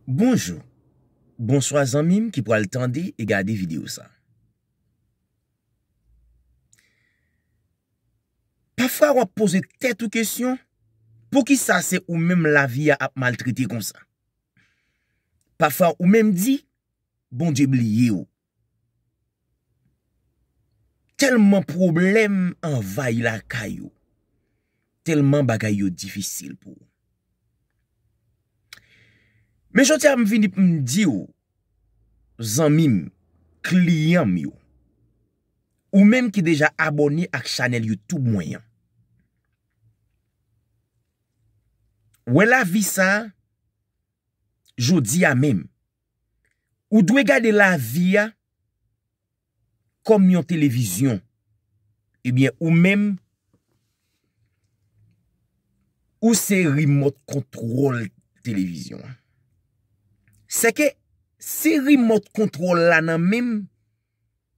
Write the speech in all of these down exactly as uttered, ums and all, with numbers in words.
Bonjou, bonswa zanmi m ki pral tande e gade videyo sa. Pafwa w ap poze tèt ou kesyon, poukisa se ou menm lavi a ap maltrete konsa? Pafwa ou menm di, Bondye bliye w. Tèlman pwoblèm anvayi lakay ou. Tèlman bagay yo difisil pou ou. Men jodi a m vini pou m di w, zanmi m, kliyan m yo, ou menm ki deja abòne ak chanèl YouTube mwen an. Wè lavi sa, jodi a menm. Ou dwe gade lavi a kòm yon televizyon. Ebyen, ou menm, ou se rimòt kontwòl televizyon an. Sèke si rimòt kontwòl la nan men m,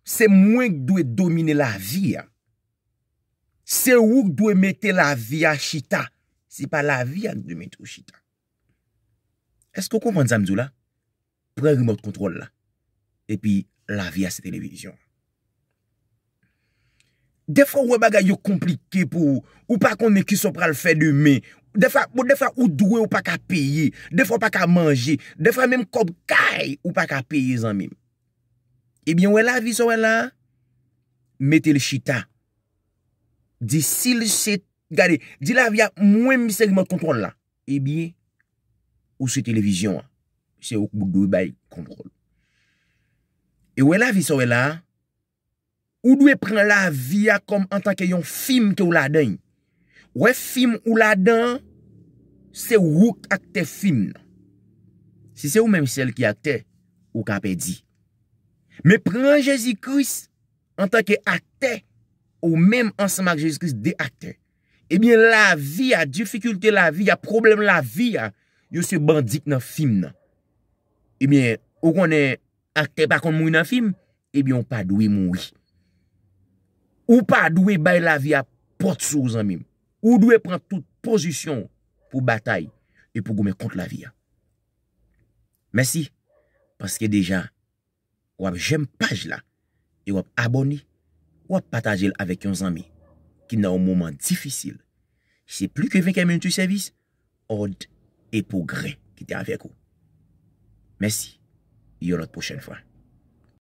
se mwen k dwe domine lavi a. Se ou k dwe mete lavi a chita. Se pa lavi a k dwe mete w chita. Èske w konprann sa m di w la? Pran rimòt kontwòl la. Epi lavi a se televizyon. Defwa w wè bagay yo konplike pou ou. Ou pa konnen kisa w pral fè demen. Defwa, bon, defwa ou dwe, ou pa ka peye. Defwa w pa ka manje. Defwa menm kòb kay ou pa ka peye, zanmi m. Ebyen, wè lavi sa w wè la a, mete l chita. Di si l se, gade, di lavi a, mwen m se rimòt kontwòl la. Ebyen, ou se televizyon an. Se ou k dwe bay kontwòl. E wè lavi sa w wè la a, ou dwe pran lavi a kòm antanke yon fim ke w ladan l. Wè fim ou ladan an, se ou k aktè fim nan. Si se ou menm sèl ki aktè, ou ka pèdi. Men pran Jezi Kris antanke aktè, ou menm ansanm ak Jezi Kris de aktè. Ebyen, lavi a, difikilte lavi a, pwoblèm lavi a, yo se bandi k nan fim nan. Ebyen, ou konnen aktè pa konn mouri nan fim, ebyen, ou pa dwe mouri. Ou pa dwe bay lavi a pòt sou ou, zanmi m. Ou dwe pran tout pozisyon w pou batay e pou goumen kont lavi a. Mèsi, paske deja w ap jèm paj la e w ap abòne, w ap pataje l avèk yon zanmi ki nan yon moman difisil. Se Plus que vainqueur Multiservice, Òd e Pwogrè ki te avèk ou. Mèsi. Yon lòt pwochèn fwa.